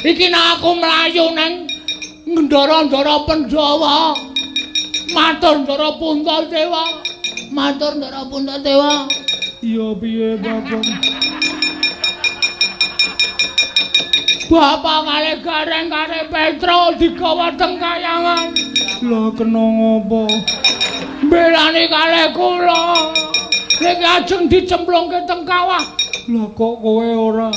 Iki nek aku mlayu nang ndara-ndara Pandhawa. Matur Ndara Puntadewa. Matur Ndara Puntadewa. Iya piye, Bapak? Bapak kalih Gareng kalih Petro digawa teng kayangan. Lah kena ngopo? Mbelani kalih kula. Niki ajeng dicemplungke teng kawah. Lah kok kowe ora?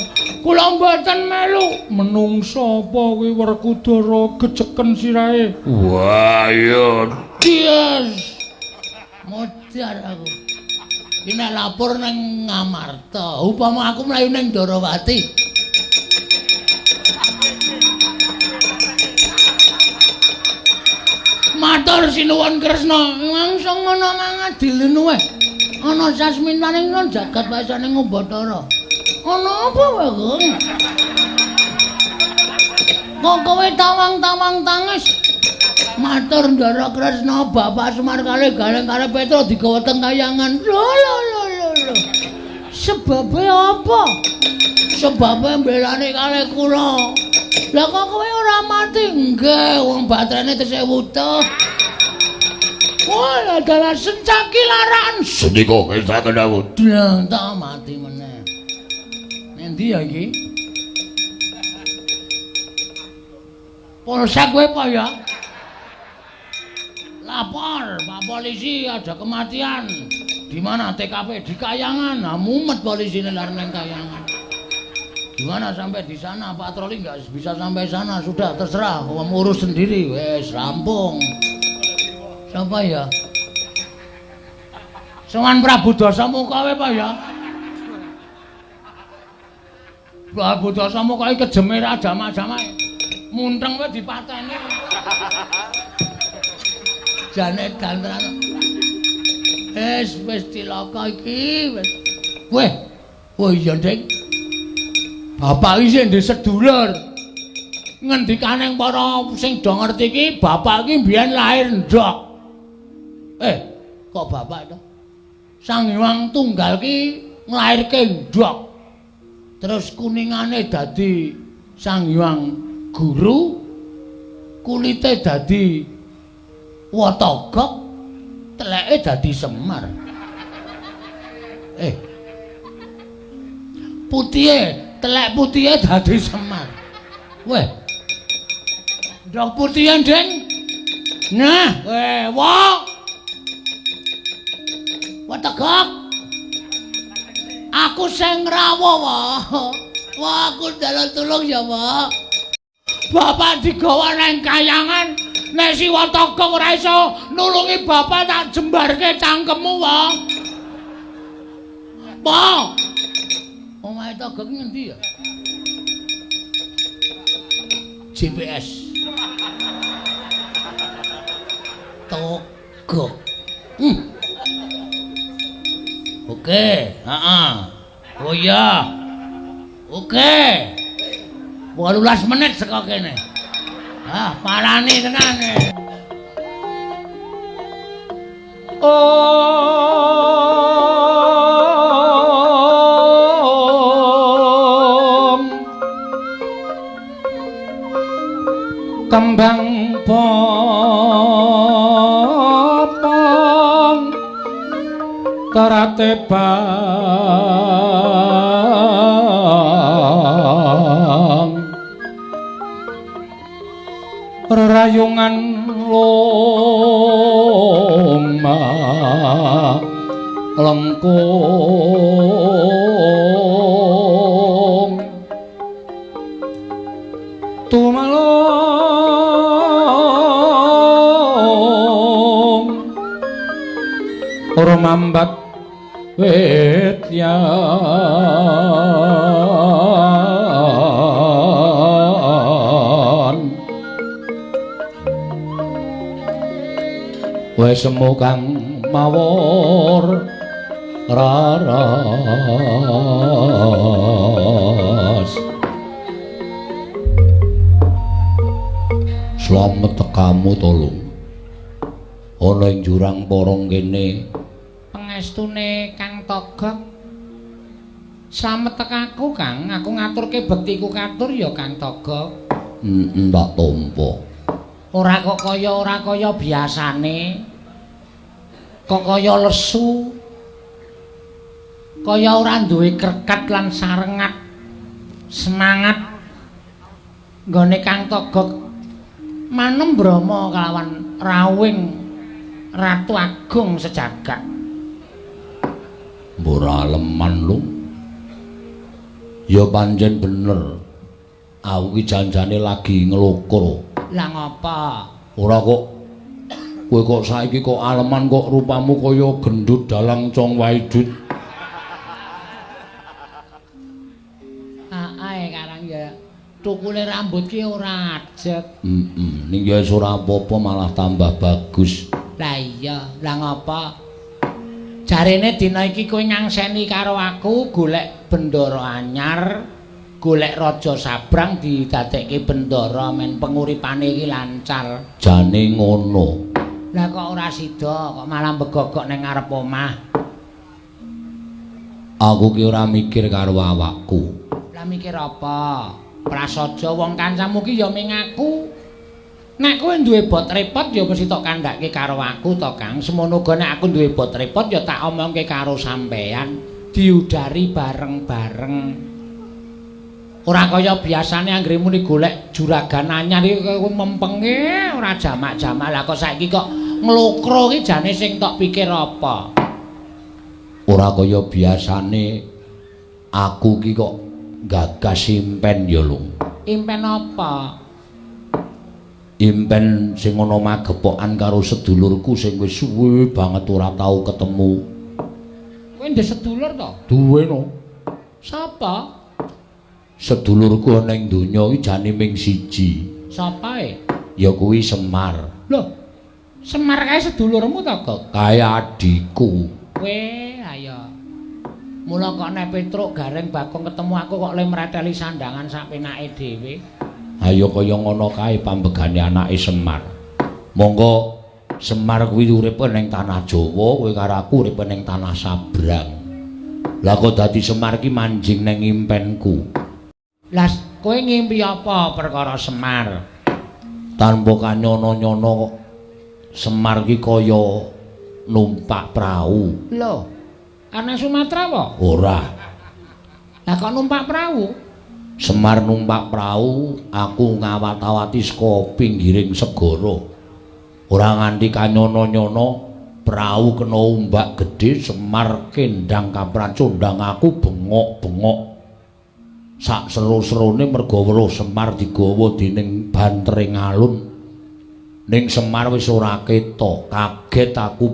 Kula mboten melu. Menungsa apa kuwi Werkudara gejeken sirahe? Wah, iya. Yes. Modar aku. Iki nek lapor nang Ngamarta, upama aku mlayu nang Ndarawati. Matur sinuwun Kresna, langsung ngono mangadilin wae. Ana sasmintaning nang jagat waisane Bathara. Ana apa wae, Gong? Kok kowe tawang-tawang tangis? Matur Ndara Kresna, Bapak Semar kalih Gareng kalih Petro digawa teng kayangan. Lho lho lho lho. Sebabe apa? Sebabe mbelani kalih kula. Lah kok kowe ora mati? Nggih, wong baterene tesih wutuh. Wah, dalah sencaki laran. Sendika ngesaken dawuh. Dlang tak mati meneh. Endi ya iki? Polsek kowe apa ya? Lapor, Pak Polisi ada kematian. Di mana TKP? Di Kayangan. Nah, mumet polisine lar nang Kayangan. Gimana sampai di sana? Patroli nggak bisa sampai sana. Sudah terserah, kamu urus sendiri. Wes rampung. Siapa ya? Sowan Prabu Dasamuka kowe apa ya? Prabu Dasamuka iki kejeme ra jamak-jamak. Munteng kowe dipateni. Jane dantenan. Wis wis cilaka iki wis. Weh. Oh iya, Dik. Bapak iki sing ndek sedulur. Ngendikane para sing do ngerti iki, bapak iki mbiyen lahir ndok. Kok bapak to? Sang Hyang Tunggal ki nglairke ndok. Terus kuningane dadi Sang Hyang Guru, kulite dadi Watagok, teleke dadi Semar. Putihe, telek putihe dadi Semar. Weh. Ndok putihe, Ding. Nah, weh, wah. Watagok. Aku sing ngrawuh, wah. Wah, aku njaluk tulung ya, Pak. Bapak digawa nang kayangan. Nek si Watagok ora iso nulungi bapak tak jembarke cangkemmu, wah. Pak. Omahe Togok ngendi ya? GPS. Togok. Oke, heeh. Oh iya. Oke. 18 menit saka kene. Ah, parani tenan. Om kembang bopong terate bang rerayungan loma lengkung tumalung rumambat wit yan wis semu kang mawur raras. Slamet tekamu tolong ana ing jurang porong kene. Pangestune Kang Togok Slamet tekaku, Kang. Aku ngaturke bektiku katur ya Kang Togog. Tak tampa. Ora kok kaya ora kaya biasane. Kok kaya lesu. Kaya ora duwe krekat lan sarengat. Semangat nggone Kang Togog manem brama kelawan rawuhing Ratu Agung sejagat. Ora leman lho. Ya pancen bener. Aku ki janjane lagi nglokro. Lah ngapa? Ora kok kowe kok saiki kok aleman kok rupamu kaya gendut dalang Cong Waidut. Ae karang ya tukule rambut ki ora ajeg. Heeh, ning ya wis ora apa-apa malah tambah bagus. Lah iya, lah ngapa? Jarene dina iki kowe ngangseni karo aku golek bendara anyar, golek raja sabrang didadekke bendara men penguripane iki lancar. Jane ngono. Lah kok ora sida, kok malah begogok ning ngarep omah. Aku ki ora mikir karo awakku. Lah mikir apa? Prasaja wong kancamu ki ya ming aku. Nek kowe duwe bot repot ya mesti tok kandhake karo aku to, Kang. Semono uga nek aku duwe bot repot ya tak omongke karo sampean, diudari bareng-bareng. Ora kaya biasane anggere muni golek juragan anyar iki kowe mempenge ora jamak-jamak. Lah kok saiki kok nglokro ki jane sing tok pikir apa? Ora kaya biasane aku ki kok gagas impen ya lho. Impen apa? Impen sing ana magepokan karo sedulurku sing wis suwe banget ora tau ketemu. Kowe ndek sedulur to? Duwe no. Sapa? Sedulurku ana ing donya iki jane ming siji. Sapa e? Ya kuwi Semar. Lho. Semar kae sedulurmu to, Gok? Kae adhiku. Kowe ayo. Mula kok nek Petruk Gareng Bagong ketemu aku kok le mreteli sandangan sak penake dhewe. Ayo kaya ngono kae pambegane anake Semar. Monggo Semar kuwi uripe ning tanah Jawa, kowe karo aku uripe ning tanah Sabrang. Lah kok dadi Semar ki manjing ning impenku. Lah kowe ngimpi apa perkara Semar? Tanpa kanyono-nyono kok Semar ki kaya numpak prau. Lho, ana Sumatera apa? Ora. Lah kok numpak prau? Semar numpak prau, aku ngawat-awati saka pinggiring segara. Ora nganti kanyono-nyono, prau kena ombak gedhe, Semar kendang kapracondang aku bengok-bengok. Sak seru-serune merga weruh Semar digawa dening bantering alun. Ning Semar wis ora ketok, kaget aku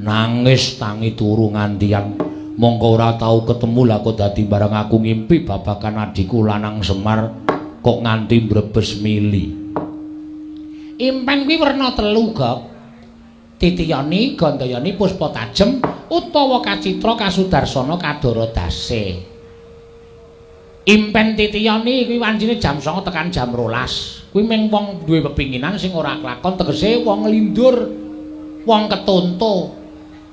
nangis tangi turu ngantian. Mongko ora tau ketemu lah kok dadi barang aku ngimpi babagan adhiku lanang Semar kok nganti mbrebes mili. Impen kuwi werna telu, Gok. Titiyani, Gandayani, Puspa Tajem utawa Kacitra Kasudarsana Kadara Dase. Impen titiyani kuwi wancine jam 09.00 tekan jam 12.00. Kuwi mung wong duwe pepinginan sing ora klakon, tegese wong nglindur, wong ketonto.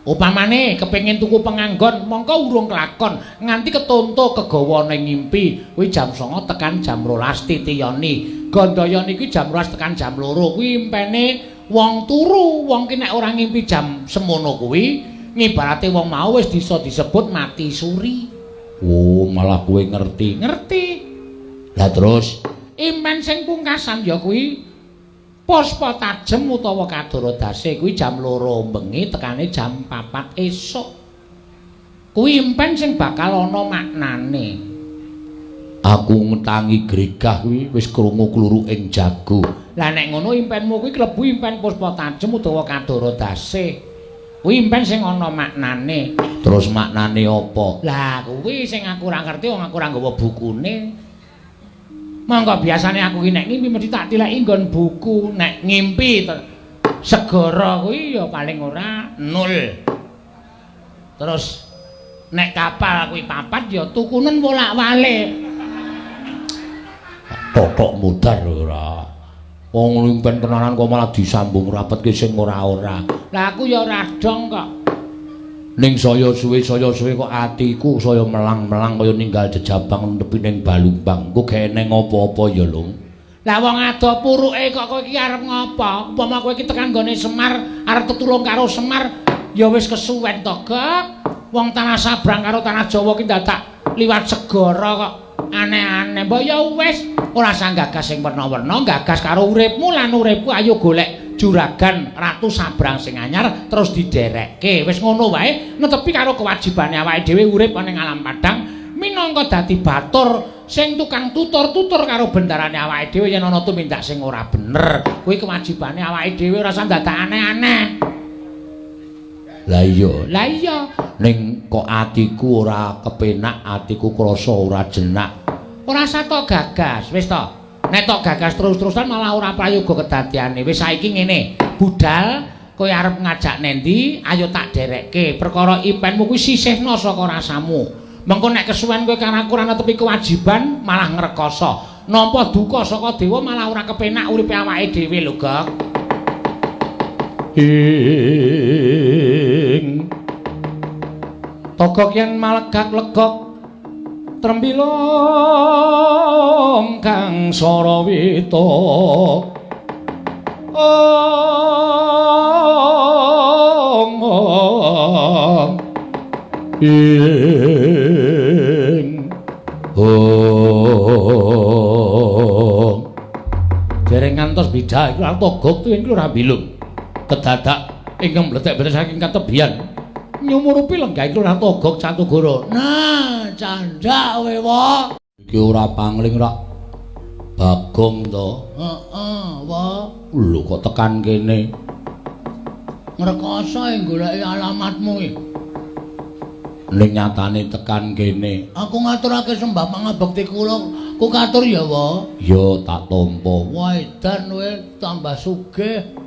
Upamane kepengin tuku penganggon, mongko urung klakon nganti ketonto kegawa ning ngimpi. Kuwi jam 09.00 tekan jam 12.00 titiyani. Gandayani kuwi jam 12.00 tekan jam 2.00. Kuwi impene wong turu. Wong ki nek ora ngimpi jam semono kuwi, ngibarate wong mau wis bisa disebut mati suri. Oh, malah kowe ngerti. Ngerti. Lah terus impen sing pungkasan ya kuwi Puspa Tajem utawa Kadara Dase kuwi jam 2 bengi tekane jam 4 esuk. Kuwi impen sing bakal ana maknane. Aku ngetangi gregah kuwi wis krungu kluruk ing jago. Lah nek ngono impenmu kuwi klebu impen Puspa Tajem utawa Kadara Dase. Kuwi impen sing ana maknane. Terus maknane apa? Lah kuwi sing aku ora ngerti wong aku ora nggawa bukune. Monggo biasane aku ki nek ngimpi mesti tak tileki nggon buku. Nek ngimpi segara kuwi ya paling ora 0. Terus nek kapal kuwi 4 ya tukunen wolak-walik. Totok mudar ora. Wong impen tenanan kok malah disambung rapetke sing ora-ora. Lah aku ya ora dong kok. Ning saya suwe kok atiku saya melang-melang kaya ninggal jejabang nepi ning balumbang. Engko gak eneng apa-apa ya, Lung. Lah wong ado puruke kok kowe iki arep ngopo? Upama kowe iki tekan nggone Semar, arep tetulung karo Semar, ya wis kesuwen to, Gok. Wong tanah Sabrang karo tanah Jawa ki dadak liwat segara kok aneh-aneh. Mbok ya wis, ora usah gagas sing werna-werna, gagas karo uripmu lan uripku, ayo golek juragan Ratu Sabrang sing anyar terus diderekke. Wis ngono wae, netepi karo kewajibane awake dhewe urip ana ing alam padang minangka dadi batur sing tukang tutur-tutur karo bendarane awake dhewe yen ana tumindak sing ora bener. Kuwi kewajibane awake dhewe, ora usah dadak aneh-aneh. Lah iya, lah iya. Ning kok atiku ora kepenak, atiku krasa ora jenak. Ora usah tok gagas, wis to. Nek tok gagas terus-terusan malah ora prayoga kedadiane. Wis saiki ngene, budal kowe arep ngajak nendi, ayo tak derekke. Perkara ipenmu kuwi sisihna saka rasamu. Mengko nek kesuwen kowe karo aku ora netepi kewajiban, malah ngrekoso. Nampa duka saka dewa malah ora kepenak uripe awake dhewe lho, Gok. Ing Togok yen malegak legok trembilong kang sarawita ong ong ing ong dereng ngantos bidah iku Togok tuwin ora bilung kedadak ingkang mlethek-mlethek saking katebian nyumurupi lenggah Lurah Togok Catugara. Nah, candhak kowe, Wa. Iki ora pangling rak Bagong to? Heeh, Wa. Lho kok tekan kene? Ngrekoso goleki alamatmu iki. Ning nyatane tekan kene. Aku ngaturake sembah pangabekti kula ku katur ya, Wa. Ya tak tampa. Wah, edan kowe tambah sugih.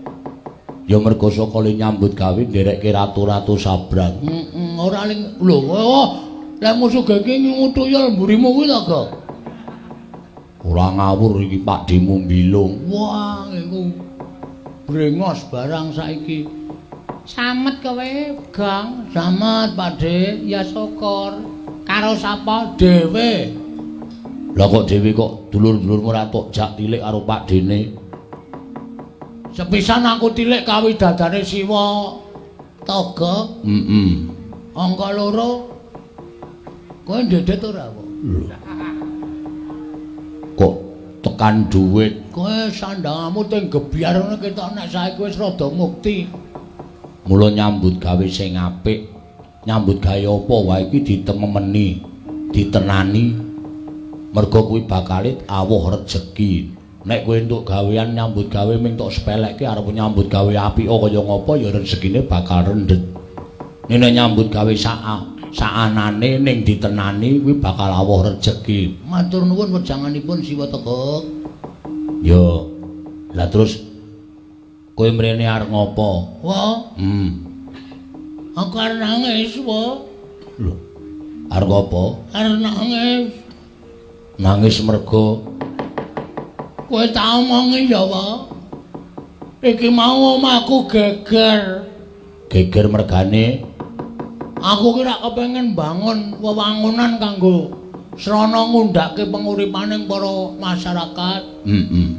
Ya mergo saka le nyambut gawe nderekke ratu-ratu Sabrang. Heeh, ora ling lho, oh, lek sugih iki ngingu tuyul mburimu kuwi to, Gok? Ora ngawur iki Pakdhemu mbilung. Wah, iku brengos barang saiki. Samet kowe, Gang. Samet, Pakdhe. Ya syukur. Karo sapa? Dhewe. Lah kok dhewe kok dulur-dulurmu ora tok jak tilik karo Pakdhene? Sepisan aku tilik kawidadane Siwa Toga. Heeh. Angka 2. Kowe ndedet ora, Pak? Lho. Kok tekan dhuwit? Kowe sandangamu teng gebyar ngono ketok nek saiki wis rada mukti. Mula nyambut gawe sing apik. Nyambut gawe apa wae iki ditememeni, ditenani. Mergo kuwi bakale awuh rejeki. Nek kowe entuk gawean nyambut gawe ming tok sepelekke arep nyambut gawe apik kaya ngapa ya rezekine bakal rendhet. Nek nyambut gawe saanane ning ditenani kuwi bakal awuh rejeki. Matur nuwun wejanganipun Siwa Togok. Ya. Lah terus kowe mrene arep ngopo? Wah. Aku arep nangis, Wa. Lho. Arep ngopo? Arep nangis. Nangis mergo kowe tak omongi ya, Wa. Iki mau omahku geger. Geger mergane aku ki rak kepengin bangun wewangunan kanggo srana ngundhake penguripaning para masyarakat. Heeh.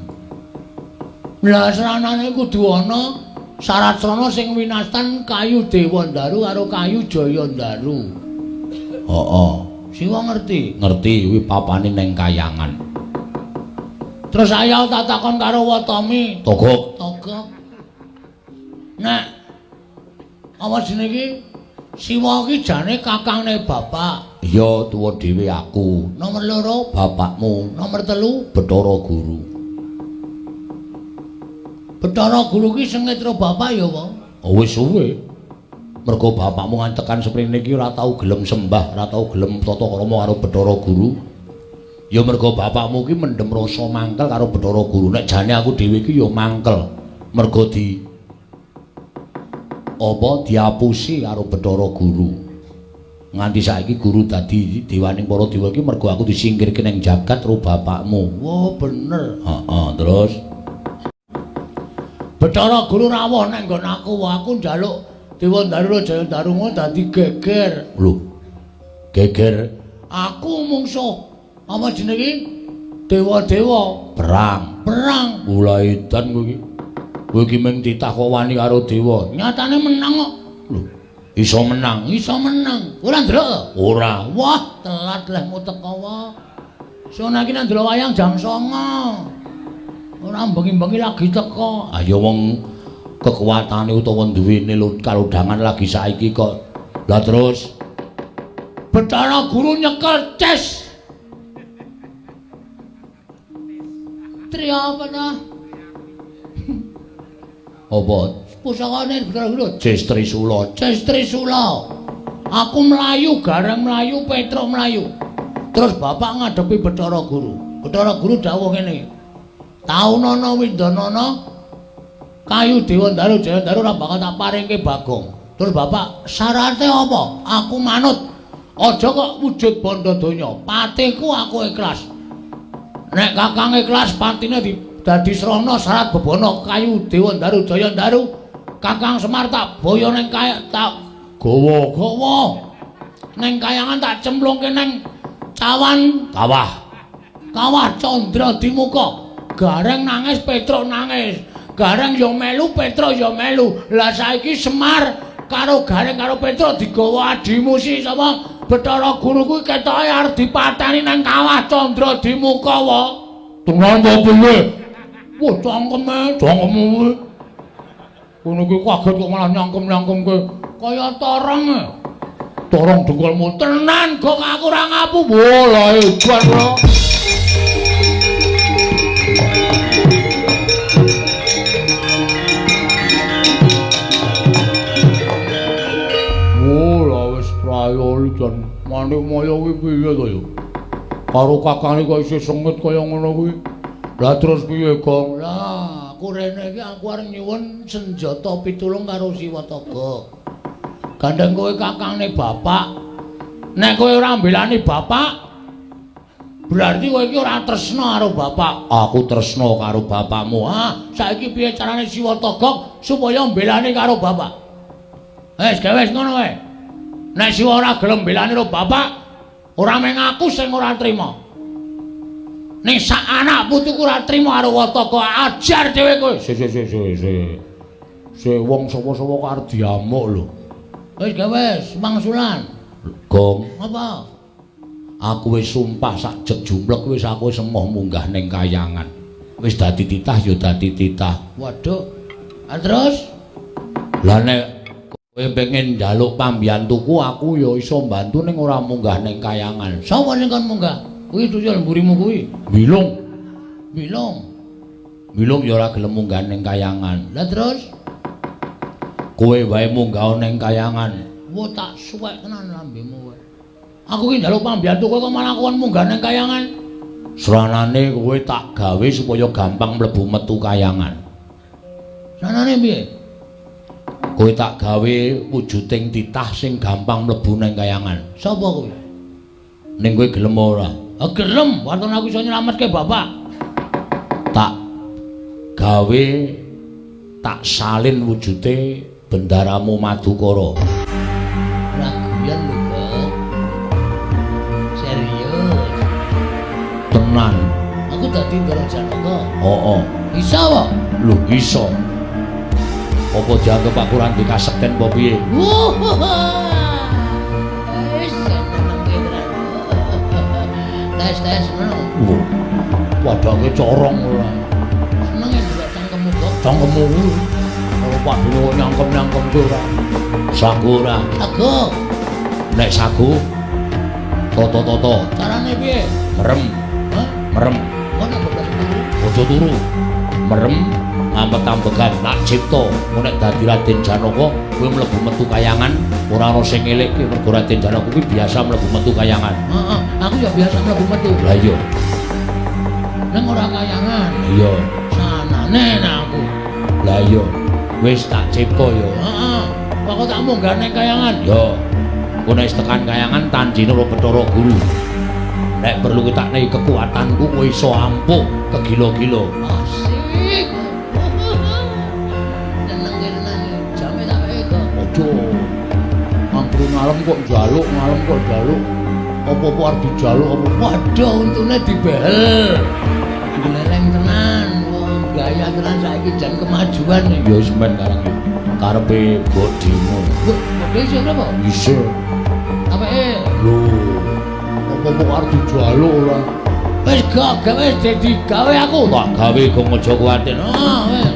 Lah sranane kudu ana syarat srana sing winastan kayu Dewandaru karo kayu Jayandaru. Heeh. Siwa ngerti? Ngerti kuwi papane ning kayangan. Terus ayo tak takon karo Watomi. Togok. Togok. Nek apa jenenge iki? Siwa iki jane kakangne bapak. Iya, tuwa dhewe aku. Nomor 2 bapakmu. Nomor 3 Bathara Guru. Bathara Guru ki sengit karo bapak ya, Wa? Oh, wis suwe. Mergo bapakmu nganti tekan seprene iki ora tau gelem sembah, ora tau gelem tata krama karo Bathara Guru. Ya mergo bapakmu ki mendem rasa mangkel karo Bathara Guru. Nek jane aku dhewe iki ya mangkel. Mergo di apa diapusi karo Bathara Guru. Nganti saiki guru dadi dewaning para dewa iki mergo aku disingkirke ning jagat karo bapakmu. Wah, bener. Heeh, terus Bathara Guru rawuh nang nggon aku, aku njaluk Dewa Ndaru Jaya Darunga dadi geger. Lho. Geger. Aku mungsuh. Apa jenenge? Dewa-dewa perang. Perang. Mulai edan kowe iki. Kowe iki mung titah kok wani karo dewa. Nyatane menang kok. Lho, iso menang. Iso menang. Ora ndelok? Ora. Wah, telat lehmu teko wae. Sono iki nang ndelok wayang jam 09.00. Ora bengi-bengi lagi teko. Ayo wong kekuatane utawa duwene kalodhangan lagi saiki kok. Lah terus Bathara Guru nyekel ces. Tri apa ta? Apa? Pusakane Bathara Guru. Ces Trisula. Ces Trisula. Aku mlayu, Gareng mlayu, Petruk mlayu. Terus bapak ngadepi Bathara Guru. Bathara Guru dawuh ngene. Taunana windanana kayu Dewa Ndaru Jaya Ndaru ora bakal tak paringke Bagong. Terus bapak syarate apa? Aku manut. Aja kok wujud bondo donya. Patiku aku ikhlas. Nek kakang ikhlas patine dadi srana syarat bebana kayu Dewa Ndaru Jaya Ndaru. Kakang Semar tak boyo ning kaya tak gawa-gawa. Ning kayangan tak cemplungke ning cawan kawah. Kawah Candra Dimuka. Gareng nangis, Petruk nangis. Gareng ya melu, Petruk ya melu. Lah saiki Semar karo Gareng karo Petruk digawa adimu si sapa? Bathara Guru kuwi ketoke arep dipateni nang kawah Candra Dimuka wae. Tenan to piye? Wah, cangkeme, cangkeme kuwi. Ngono kuwi kaget kok malah nyangkem-nyangkemke kaya torong. Torong dengkulmu tenan kok aku ora ngapu. Wah, lah hebat ora. Ayo jan Manikmaya kuwi piye to ya? Karo kakange kok isih sengit kaya ngono kuwi. Lah terus piye, Gong? Lah, aku rene iki aku arep nyuwun senjata pitulung karo Siwataga. Gandeng kowe kakangne bapak. Nek kowe ora mbelani bapak, berarti kowe iki ora tresna karo bapak. Aku tresna karo bapakmu. Ah, saiki piye carane Siwataga supaya mbelani karo bapak? Wis, gawe wis ngono wae. Nek Siwa ora gelem mbelani karo bapak, ora mung aku sing ora trima. Ning sak anak putuku ora trima karo Wataka, ajar dhewe kowe. Si si si si si. Si wong sapa-sapa kok arep diamuk lho. Wis gawe wis, mangsulan. Gong, apa? Aku wis sumpah sak jek jumlek wis aku wis emoh munggah ning kayangan. Wis dadi titah ya dadi titah. Waduh. Ah terus? Lah nek kowe pengen njaluk pambiyantuku aku ya iso mbantu ning ora munggah ning kayangan. Sapa sing kon munggah? Kuwi tuyul mburimu kuwi. Bilung. Bilung. Bilung ya ora gelem munggah ning kayangan. Lah terus? Kowe wae munggah ning kayangan. Wah tak suwek tenan lambemu kowe. Aku ki njaluk pambiyantu kowe kok malah kon munggah ning kayangan. Sranane kowe tak gawe supaya gampang mlebu metu kayangan. Sranane piye? Kowe tak gawe wujuding titah sing gampang mlebu nang kayangan. Sapa kowe? Ning kowe gelem ora? Ah gelem, waton aku iso nyelametke bapak. Tak gawe tak salin wujude bendaramu Madukara. Ora guyon lho, Kok. Serius. Tenan. Aku dadi Ndara Janaka. Heeh. Iso apa? Lho iso. Apa dianggep aku ora dikasekten apa piye? Wis seneng tenan. Tes-tes ngono. Wadange corong ora. Senenge ndelok cangkemmu kok. Cangkemmu kuwi. Kalau padune nyangkem-nyangkem ku ora. Sagu ora? Sagu. Nek sagu toto-toto. Carane piye? Merem. Hah? Merem. Ngono kok turu. Aja turu. Merem. Ambek-ambekan tak cipta nek dadi Raden Janaka kowe mlebu metu kayangan ora ana sing ngelekke mergo Raden Janaka kuwi biasa mlebu metu kayangan. Heeh, aku ya biasa mlebu metu. Lah iya. Ning ora kayangan. Iya. Sanane nang aku. Lah iya. Wis tak cipta ya. Heeh. Kok tak munggah ning kayangan? Ya. Engko nek tekan kayangan tanjine karo Bathara Guru. Nek perlu tak nei kekuatanku kowe iso ampuh kegila-gila. Asik. Aja. Anggere ngalem kok njaluk, ngalem kok njaluk. Apa-apa arep dijaluk apa. Waduh, untune dibehel. Gleleng tenan, wong gaya tenan saiki jan kemajuan. Ya wis men karang yo. Karepe bodimu. Mbok, mbok isih apa? Isih. Apike? Lho. Apa-apa kok arep dijaluk ora? Wis gak wis dadi gawe aku. Tak gawe gong aja kuwatir. Ah, wis.